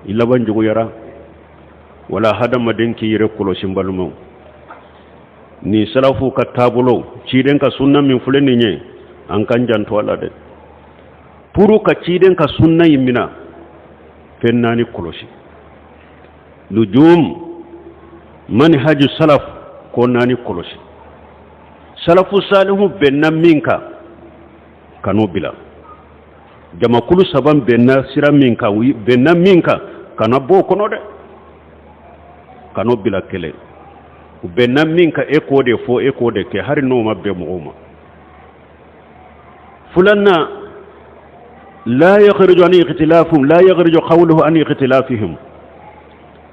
I laban juguyara. Wala hadamaden k'i yɛrɛ kɔlɔsi, n balimaw. Nin salafu ka taabolo, ciden ka sunna min filɛ nin ye, an k'an janto a la dɛ. Pour ka ciden ka sunna in mina, fɛn naani kɔlɔsi. Lujum manhaju salaf, ko naani kɔlɔsi. Salafu salihu bɛnna min kan, kan'o bila. Jamakulu saba bɛnna sira min kan, u bɛnna min kan, kana bɔ o kɔnɔ dɛ, kan'o bila. Kelen, u bɛnna min kan, e k'o de fɔ, e k'o de kɛ, hali n'o ma bɛn mɔgɔw ma. Filanan, la yakhruju an ikhtilafihim, la yakhruju qawluhu an ikhtilafihim.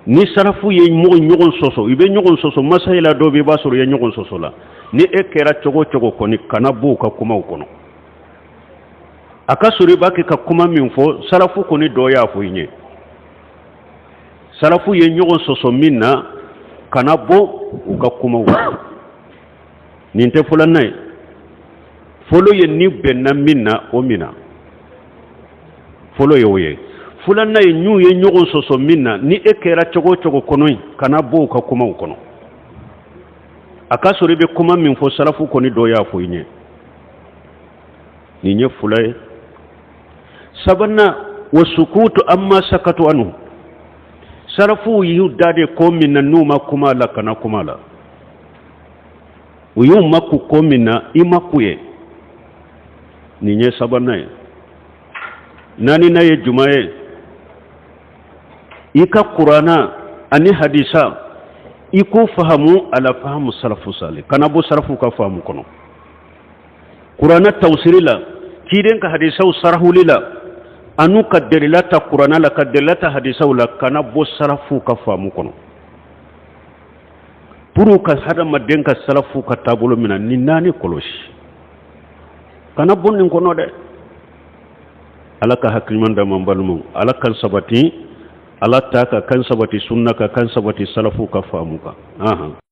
Ni salafu ye mɔgɔ ɲɔgɔn sɔsɔ, i bɛ ɲɔgɔn sɔsɔ masayila dɔ bɛ, i b'a sɔrɔ i ye ɲɔgɔn sɔsɔ la. Ni e kɛra cogo cogo kɔni, kana b'u ka kumaw kɔnɔ. A ka sɔrɔ i b'a kɛ ka kuma min fɔ, salafu kɔni dɔ y'a fɔ i ɲɛ. Salafu ye ɲɔgɔn sɔsɔ min na, kana bɔ u ka kumaw. Nin tɛ filanan ye. Fɔlɔ ye ni bɛnna min na, o mina. Fɔlɔ ye o ye. Filanan ye, n'u ye ɲɔgɔn sɔsɔ min na, ni e kɛra cogo o cogo kɔnɔ yen, kana bɔ u ka kumaw kɔnɔ. A ka sɔrɔ i bɛ kuma min fɔ, salafu kɔni dɔ y'a fɔ i ɲɛ. Nin ye fila ye. Sabanan, wa sukutu amma sakatu anhu. Salafuw y'u da de ko min na, n'u ma kuma la, kana kuma la. U y'u maku ko min na, i maku ye. Nin ye sabanan ye. Naaninan ye juma ye? I ka Kurana ani hadisa, i k'o fahamu ala fahamu salafu sali, kana bɔ salafu ka fahamu kɔnɔ. Kurana tawsiri la, ciden ka hadisaw sarahuli la, an'u ka delila ta Kurana la, ka delila ta hadisaw la, kana bɔ salafu ka faamu kɔnɔ. Pour ka hadamaden ka salafu ka taabolo minɛ, ni naani kɔlɔsi, kana bɔ nin kɔnɔ dɛ. Ala ka hakiliman d'an ma. Balimaw, Ala kan sabati, Ala ta ka kan sabati sunna ka kan sabati salafu ka faamu kan.